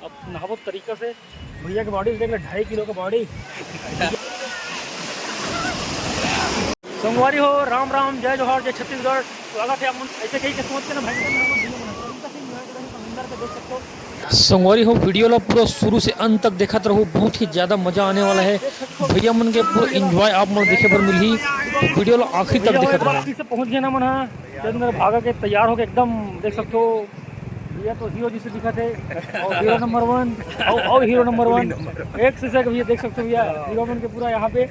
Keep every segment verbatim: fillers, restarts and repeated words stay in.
अब नहाबो तरीका से। भैया के बॉडी देख ले, ढाई किलो का बॉडी। संगवारी हो, राम राम, जय जोहार, जय छत्तीसगढ़। स्वागत है आप मन। ऐसे कहीं के सोच के ना भयंकर नहाबो भैया मन। तरीका से enjoy करेंगे, समुंदर के देख सकते हो। संगवारी हो, वीडियो ला पूरा शुरू से अंत तक देखत रहो, बहुत ही ज्यादा मजा आने वाला है। भैया मन के पूरा एंजॉय आप मन देखे बर मिलही, तो वीडियो ला आखिरी तक देखत रहो। से पहुंच गए ना मन हा, चंद्रभागा के तैयार होके एकदम देख सकते हो। भैया तो हीरो जिसे दिखत है, और हीरो नंबर वन, और, और हीरो नंबर वन, एक से एक भैया देख सकते हो भैया, हीरो मन के पूरा यहाँ पे।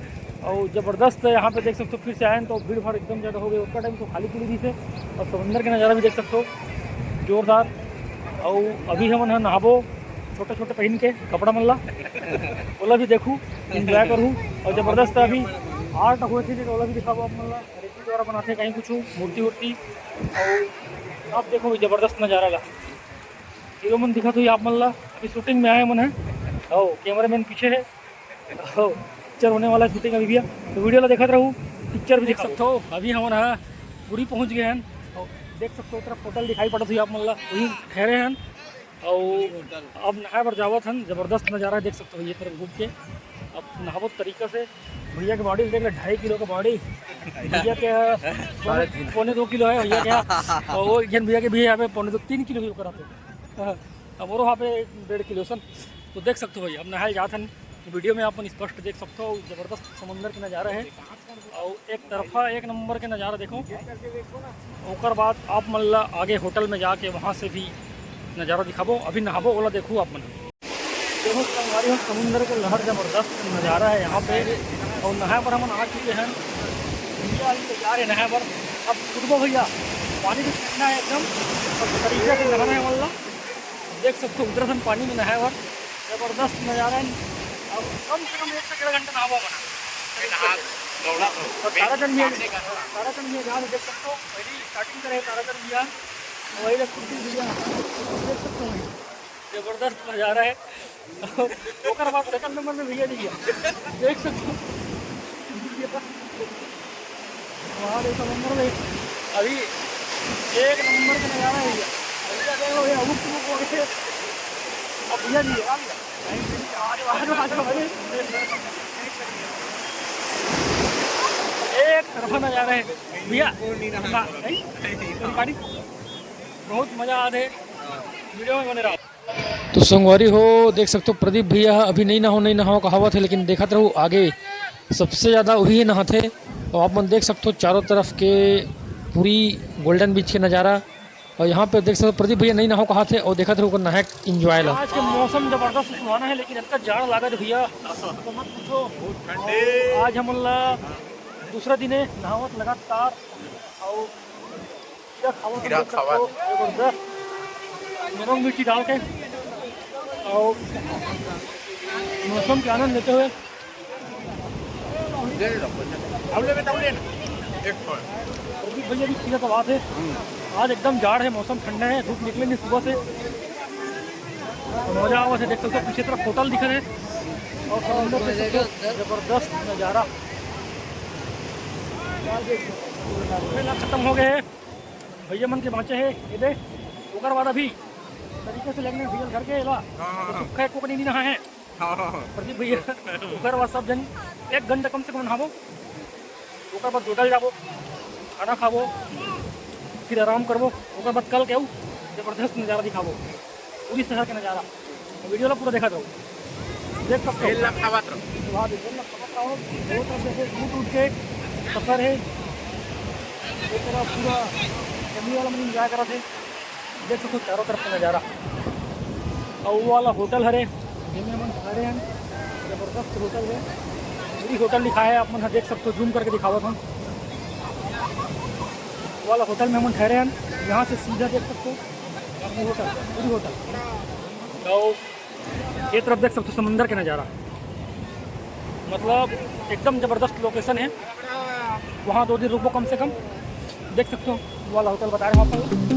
और जबरदस्त है यहाँ पे देख सकते हो, फिर से आए हैं तो भीड़ भाड़ एकदम ज्यादा हो गई। उसका टाइम तो खाली खुली भी थे, और समुंदर के नज़ारा भी देख सकते हो, जोरदार। और अभी हमन ह नहाबो छोटे छोटे पहन के कपड़ा मन ला, ओला भी देखू, एंजॉय करू। और जबरदस्त अभी आर्ट होए थे, ओला भी दिखाबो आप मन ला। रेती द्वारा बनाते कहीं कुछ मूर्ति उर्ति। और आप देखो जबरदस्त नज़ारा ला, हीरो मन दिखत हुई आप मन ला। अभी शूटिंग में आए मन है, और कैमरामैन पीछे है। हो, पिक्चर होने वाला है, शूटिंग अभी भी है, तो वीडियो ला देखत रहू, पिक्चर भी देख सकते हो। अभी हमन ह पुरी पहुंच गए हैं, और देख सकते हो, तरफ होटल दिखाई पड़त हुई आप मन ला, वही ठहरे हैं। और अब नहाए बर जावत हन, जबरदस्त नज़ारा है, देख सकते हो ये तरफ घूम के। अब नहाबो तरीका से, भैया के बॉडी देख ले, ढाई किलो का बॉडी, भैया के पौने, पौने दो किलो है भैया के, और वो एक जन भैया के भी है यहाँ पे, पौने दो, तीन किलो ही ओकर आते। हाँ, अब वो वहाँ पे डेढ़ किलो सन। तो देख सकते हो भाई, अब नहाए जात हन, वीडियो में आप मन स्पष्ट देख सकते हो, जबरदस्त समुंदर के नज़ारा है। और एक तरफा एक नंबर के नज़ारा देखो। ओकर बाद आप मन ला आगे होटल में जाके वहाँ से भी नज़ारा दिखाबो। अभी नहाबो ओला देखो आप मन। देखो संगवारी हो, समुंदर के लहर जबरदस्त नज़ारा है यहाँ पे। और नहाए बर हमन आ चुके हैं, भैया अभी तैयार है नहाए बर। अब कूदबो भैया, पानी भी ठंडा है एकदम, और तरीका से नहाना है वाला। देख सकते हो, उतरत हन पानी में नहाए बर, जबरदस्त नज़ारा है। अब कम से कम एक से डेढ़ घंटा नहाबो बना। और ताराचंद भी, ताराचंद भी यहाँ देख सकते हो, पहली स्टार्टिंग करे है ताराचंद भी यहाँ, वही लोग कुर्सी भी यहाँ देख सकते हो भाई, जबरदस्त नज़ारा है। ओकर बाद सेकंड नंबर में भैया जी है, देख सकते हो। वहाँ देखो समुंदर में अभी एक नंबर का नज़ारा है भैया। भैया देखो भैया, हुक हुक हो गए। अब भैया जी है, आ गया। आ जाओ, आ जाओ, आ जाओ, आ जाओ। एक तरफा नज़ारा है भैया। ना, नहीं? गाड़ी बहुत मजा आ रहे, वीडियो में बने रहो। तो संगवारी हो, देख सकते हो, प्रदीप भैया अभी नहीं नहाओ, नहीं नहाओ कहावत है, लेकिन देखत रहू आगे सबसे ज़्यादा वही नहाथे। और आप मन देख सकते हो चारों तरफ के पूरी गोल्डन बीच के नज़ारा। और यहाँ पे देख सकते हो, प्रदीप भैया नहीं नहाओ कहाथे और देखत रहू ओकर नहाए एंजॉय ला। आज के मौसम जबरदस्त सुहाना है, लेकिन इतना जाड़ लागत है भैया, तो मत पूछो। बहुत ठंडे। आज हमन ला दूसरा दिन है नहावत लगातार, और खीरा खावत खीरा देख सकते हो, खावत। जबरदस्त नमक मिर्ची डाल के और मौसम के आनंद लेते हुए। ले लो, ले लो। अब ले बेटा, ले ना। एक ठो। प्रदीप भैया भी खीरा तो बात है। आज एकदम जाड़ है, मौसम ठंडा है, धूप निकले नहीं सुबह से, तो मजा आवत है। देख सकते हो पीछे तरफ होटल दिख रहे हैं और समुंदर देख सकते हो, जबरदस्त नज़ारा। मेला खत्म हो गए है, भैया मन के बाँचे है ये दे। ओकर बाद अभी तरीके से लेगने भैया घर के एला। हाँ, हाँ, हाँ। सुक्खा एको कनी नहीं नहा है। हाँ, हाँ, हाँ। प्रदीप भैया, ओकर बाद सब जन एक घंटा कम से कम नहाबो, ओकर बाद होटल जाबो, खाना खाबो, फिर आराम करबो। ओकर बाद कल के आऊ जबरदस्त नज़ारा दिखाबो, पूरी शहर के नज़ारा। वीडियो ला पूरा देखत रहो, देख सकते हो। तेल ला खावत रहो। वहाँ पे तेल ला खावत रहो। दोनों तरफ से ऐसे टूट टूट के सफ़र है। ये तरफ पूरा फैमिली वाला मन एंजॉय करत है। देख सकते हो चारों तरफ का नज़ारा। और वो वाला होटल हरे, जिनमें हम खड़े हैं, जबरदस्त होटल है। पूरी होटल दिखाया है आप मन, देख सकते हो, जूम करके दिखावत हूँ। वो वाला होटल में हम ठहरे हैं, यहाँ से सीधा देख सकते हो। अपनी होटल, पूरी होटल। तो ये तरफ देख सकते हो समुंदर के नज़ारा, मतलब एकदम ज़बरदस्त लोकेशन है। वहाँ दो दिन रुकबो कम से कम, देख सकते हो। वो वाला होटल बता रहे हैं आपको।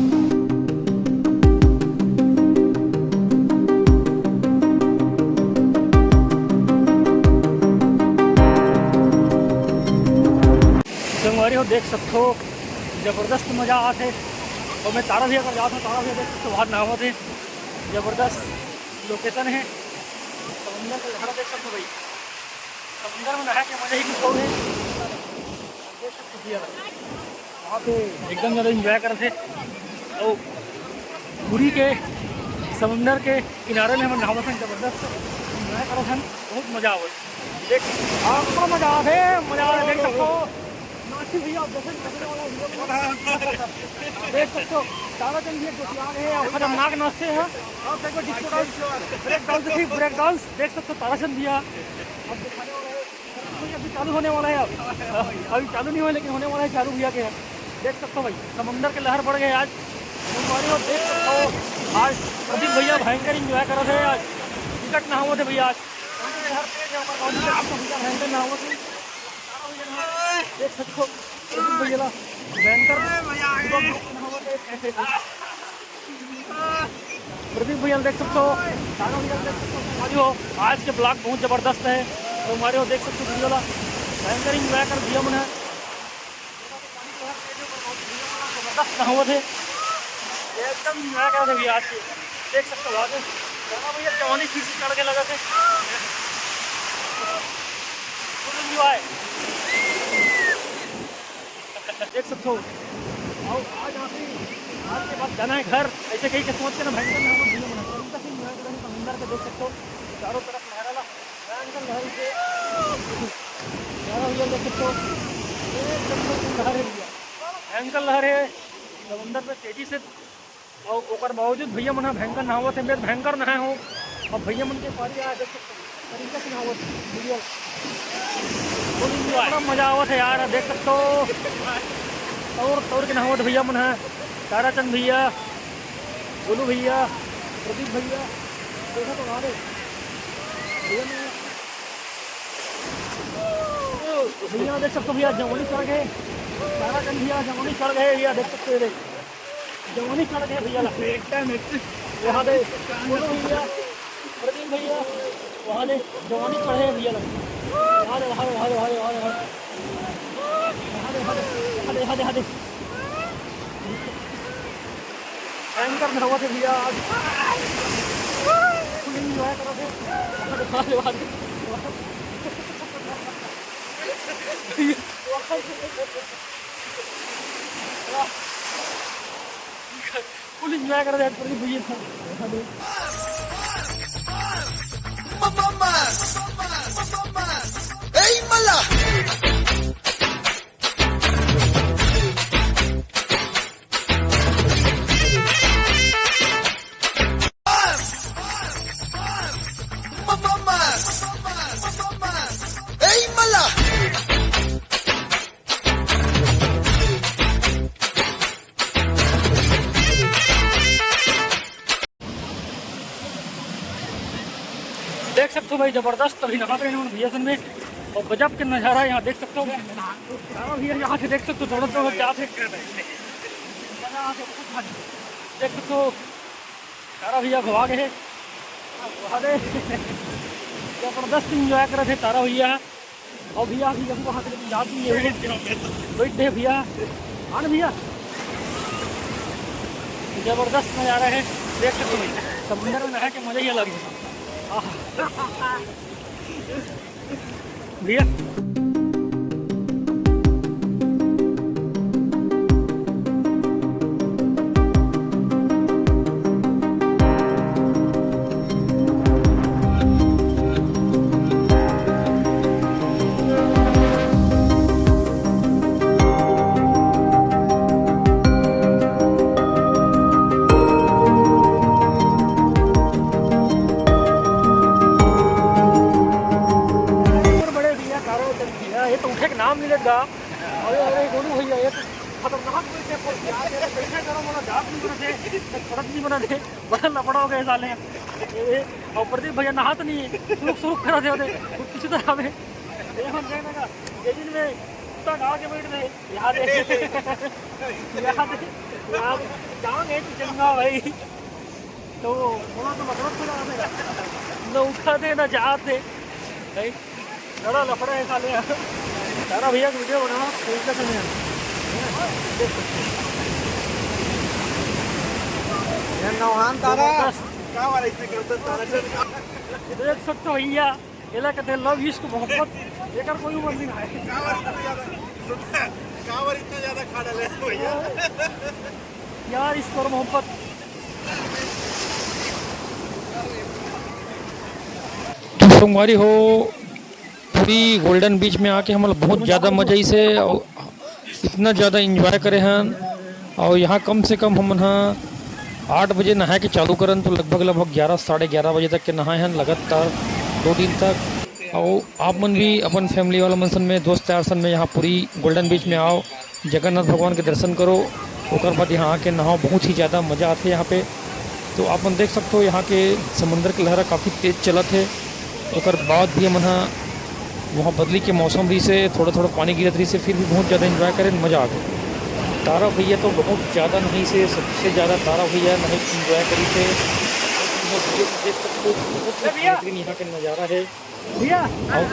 संगवारी हो, देख सकते हो, जबरदस्त मजा आथे। और मैं तारा भैया कर जात हूँ, तारा भैया देख सकते हो, बाहर नहावत हे, जबरदस्त। लोकेशन हे, समुंदर के लहरा देख सकथो भाई। समुंदर में नहा के मजा ही कुछ और हे। देख सकथो भैया, वहाँ पे एकदम ज्यादा एंजॉय करत हे। तो पुरी के समुंदर के किनारे में हम नहावत हन, जबरदस्त एंजॉय करत हन, बहुत मजा आवत। देख, आपको मजा आवे, मजा आवे, देख सकथो। नाची भैया, जैसे नाचने वाला भैया, देख सकते हो, ताराचंद भैया जो कि आ गए हैं, खतरनाक नाचते हैं। आप देखो, डिस्को डांस, ब्रेक डांस देखिए, ब्रेक डांस देख सकते हो, ताराचंद भैया। अब दिखाने वाला है, अभी चालू होने वाला है। अब अभी चालू नहीं हुआ, लेकिन होने वाला है चालू भैया के। देख सकते हो भाई, समुंदर के लहर बढ़ गए आज। हमारे और देख सकते हो, आज प्रदीप भैया भयंकर एंजॉय कर रहे हैं आज। टिकट ना हुआ थे भैया आज। लहर तेज है, ऊपर बहुत तेज, भैया भयंकर ना हुआ थे। देख सकते हो, प्रदीप भैया ला भयंकर। प्रदीप भैया देख सकते हो, तारा भैया देख सकते हो। आज के ब्लॉग बहुत जबरदस्त है। तो हमारे वो देख सकते हो, भैया ला भयंकर एंजॉय कर दिया मन है। जबरदस्त नहावत हे, एकदम एंजॉय करत हे भैया आज के। देख सकते हो आगे, तारा भैया जवानी फिर से चढ़ के लगा थे। फुल एंजॉय। देख सकते हो। आओ, आज यहाँ पे, आज के बाद जाना है घर, ऐसे कहीं के सोच के ना भयंकर ना हो, भैया मना करूँ, तक एंजॉय करेंगे समुंदर के। देख सकते हो, चारों तरफ लहरा ला, भयंकर लहर से, लहरा भैया देख सकते हो, एकदम लहर है भैया, भयंकर लहर है। समुंदर में तेजी से, और ओकर बावजूद भैया मन ह भयंकर नहावत हे। मैं भयंकर नहाए हूँ, अब भैया मन के पारी आया, देख सकते हो, तरीका से नहावत हे भैया। फुल एंजॉय। बड़ा मजा आवत हे यार, देख सकते हो। तौर तौर के नहावत भैया मन ह, ताराचंद भैया, गोलू भैया, प्रदीप भैया, देखो तो आ रहे भैया मन। भैया देख सकते हो भैया, जवानी चढ़ गए, ताराचंद भैया जवानी चढ़ गए भैया, देख सकते हो, देख। जवानी चढ़ गए भैया ला। एकदम, एकदम। वहाँ दे, बोलो भैया, प्रवीण भैया, वहाँ दे, जवानी चढ़े भैया ला। वहाँ दे, वहाँ दे, वहाँ दे, वहाँ दे, वहाँ दे। वहाँ दे, वहाँ दे, वहाँ दे, वहाँ दे। एंकर में हुआ थे भैया आज। फुल एंजॉय करो थे। वहाँ दे, वहाँ दे, वहाँ दे। फुल एंजॉय कर रहे हैं प्रदीप भैया। Mamas! Mamas! Ei, mala! Mamas! Mamas! Ei, mala! देख सकते हो भाई, जबरदस्त अभी नहा रहे हैं भैया सन में, और गजब के नज़ारा यहाँ देख सकते हो। सारा भैया यहाँ से देख सकते हो, थोड़ा थोड़ा क्या थे, देख सकते हो सारा भैया घुमा गए। अरे जबरदस्त एंजॉय कर रहे थे तारा भैया। और भैया अभी जब वहाँ से लेके जाती है, बैठ दे भैया। हाँ ना भैया, जबरदस्त नज़ारा है, देख सकते हो। समुंदर में नहा के मज़ा ही अलग है। आहा। भैया बड़े भैया, कारो चल भैया, ये तो उठे के नाम नहीं लेता। अरे, अरे, गोलू भैया, ये तो खतरनाक कोई थे, पर क्या करे, कैसे करो, मना जात नहीं बना थे, सड़क नहीं बना थे, बड़ा लफड़ा हो गया साले। ये, और प्रदीप भैया नहात नहीं है, सुरुक, सुरुक करा थे, उन्हें कुछ, कुछ तो हमें, ये हम कहने का, ये दिन में कुत्ता डाल के बैठ रहे, याद है, याद है, याद, जाओगे तो चंगा भाई। तो थोड़ा तो मतलब फिर आने का। ना उठाते ना जाते। भाई, बड़ा लफड़ा है साले यार। तारा भैया की वीडियो बनाना, कोई का समय है। देख सकते हो। ये नौहान तारा। जबरदस्त। देख सकते हो भैया, एला कहते हैं love, इश्क मोहब्बत, एकर कोई उम्र नहीं है। कांवर इतना ज्यादा, कांवर इतना ज्यादा खा डाले हैं भैया। यार, इश्क और मोहब्बत। तो संगवारी हो, पुरी Golden Beach में आके हमन बहुत ज़्यादा मजा आइसे, अउ इतना ज़्यादा enjoy करे हन। अउ यहाँ कम से कम हमन ह आठ बजे नहाए के चालू करन, तो लगभग, लगभग ग्यारह, साढ़े ग्यारह बजे तक के नहाए हन लगातार दो दिन तक। अउ आप मन भी अपन family वाला मन सन में, दोस्त यार सन में यहाँ पुरी Golden Beach में आओ, जगन्नाथ भगवान के दर्शन करो, ओकर बाद यहाँ आके नहाओ, बहुत ही ज़्यादा मज़ा आथे यहाँ पे। तो आप मन देख सकते हो, यहाँ के समुंदर के लहरा काफ़ी तेज चलत हे, ओकर बाद भी हमन ह वहाँ बदली के मौसम रहिसे, थोड़ा-थोड़ा पानी गिरत रहिसे, फिर भी बहुत ज़्यादा enjoy करेन, मज़ा आ गे। तारा भैया तो बहुत ज़्यादा नहाइसे, सबसे ज़्यादा तारा भैया नहाई, enjoy करिसे। देख सकते हो, बहुत ही बेहतरीन यहाँ के नज़ारा है। भैया, आओ।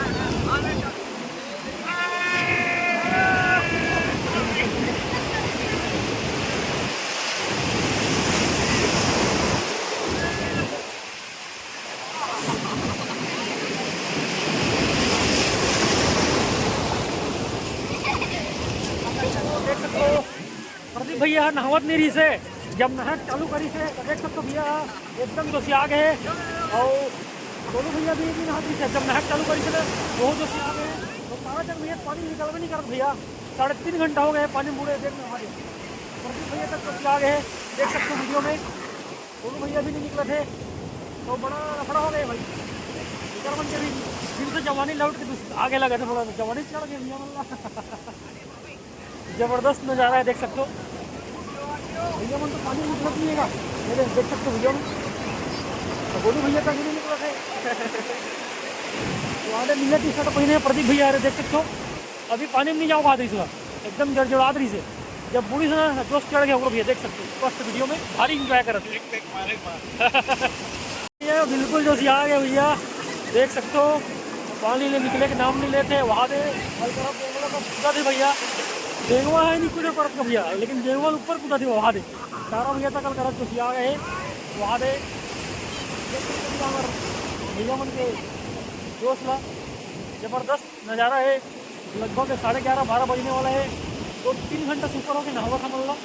देख सकते हो, प्रदीप भैया ह नहावत नहीं रहिसे, जब नहाए चालू करिसे, तो देख सकते हो भैया एकदम जोशिया गे हे। अउ गोलू भैया भी नहीं नहात रहिसे, जब नहाए चालू करिसे ना, बहुत जोशिया गे हे। तो तारा चंद भैया पानी निकलबे नहीं करत भैया, साढ़े तीन घंटा हो गए पानी में बूड़े, देख नहा दे। प्रदीप भैया तक जोशिया गे हे, देख सकते हो video में। गोलू भैया भी नहीं निकलत हे, तो बड़ा लफड़ा हो गया भाई। इधर मन के भी फिर से जवानी लौट के दूस-, आगे लगा था, थोड़ा जवानी चढ़ गई भैया, मतलब। जबरदस्त नज़ारा है, देख सकते हो। भैया मन तो पानी में निकलत नहीं है, ये देख, देख सकते हो भैया मन। तो गोलू भैया तक भी नहीं निकलत हे। तो आधे नीला T-shirt पहने हैं प्रदीप भैया, अरे देख सकते हो, अभी पानी में नहीं जाओ, आधे इसका एकदम जड़जड़ात रहिसे। जब बूड़िस ना, जोश चढ़ गया ओकरो भैया, देख सकते हो स्पष्ट video में, भारी enjoy करत हे। ये बिल्कुल जोशिया गे भैया, देख सकते हो, पानी ले निकले के नाम नहीं लेते, वहा दे। कल तरफ बेंगवा का कूदा थे भैया, बेंगवा है नहीं कूदे परत का भैया, लेकिन बेंगवा ऊपर कूदा थे वहा दे। तारा भैया तक कल करत जोशिया गे, वहा दे। देख सकते हो भैया मन के जोश ला, जबरदस्त नज़ारा है। लगभग साढ़े ग्यारह, बारह बजने वाला है। तो तीन घंटा से ऊपर हो गया नहावत हमन ला।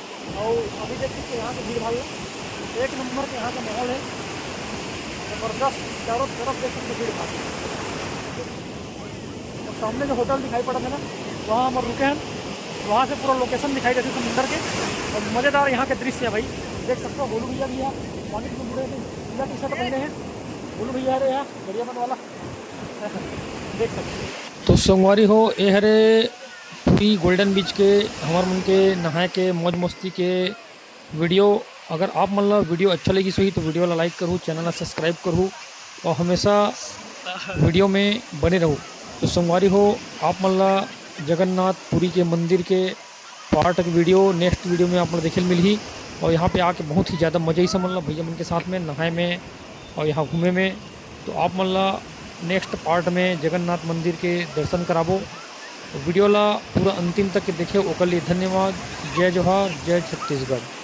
अउ अभी देख सकते हो यहाँ पे भीड़ भाड़ है, एक नंबर के यहाँ का माहौल है जबरदस्त। चारों तरफ देख सकते हो भीड़ भाड़। और सामने जो होटल दिखाई पड़त हे ना, वहाँ हम रुके हैं, वहाँ से पूरा location दिखाई देथे समुंदर के। और मज़ेदार यहाँ के दृश्य है भाई, देख सकते हो। गोलू भैया भी है, पानी में बूड़े थे, पीला T-shirt पहने हैं। गोलू भैया रहे हैं, गड़िया मन वाला। देख सकते हो। तो संगवारी हो, ए हरे पुरी Golden Beach के हमर मन के नहाए के, मौज मस्ती के video। अगर आप मन ला video अच्छा लगिस होही तो video ला like करहू, channel ला subscribe करहू और हमेशा video में बने रहू। तो संगवारी हो, आप मन ला जगन्नाथ पुरी के मंदिर के part के video next video में आप मन ला देखे ल मिलही। और यहाँ पे आके बहुत ही ज़्यादा मजा आइस हमन ला भैया मन के साथ में नहाए में और यहाँ घूमे में। तो आप मन ला next part में जगन्नाथ मंदिर के दर्शन कराबो। Video ला पूरा अंतिम तक के देखे, ओकर लिए धन्यवाद। जय जोहार, जय छत्तीसगढ़।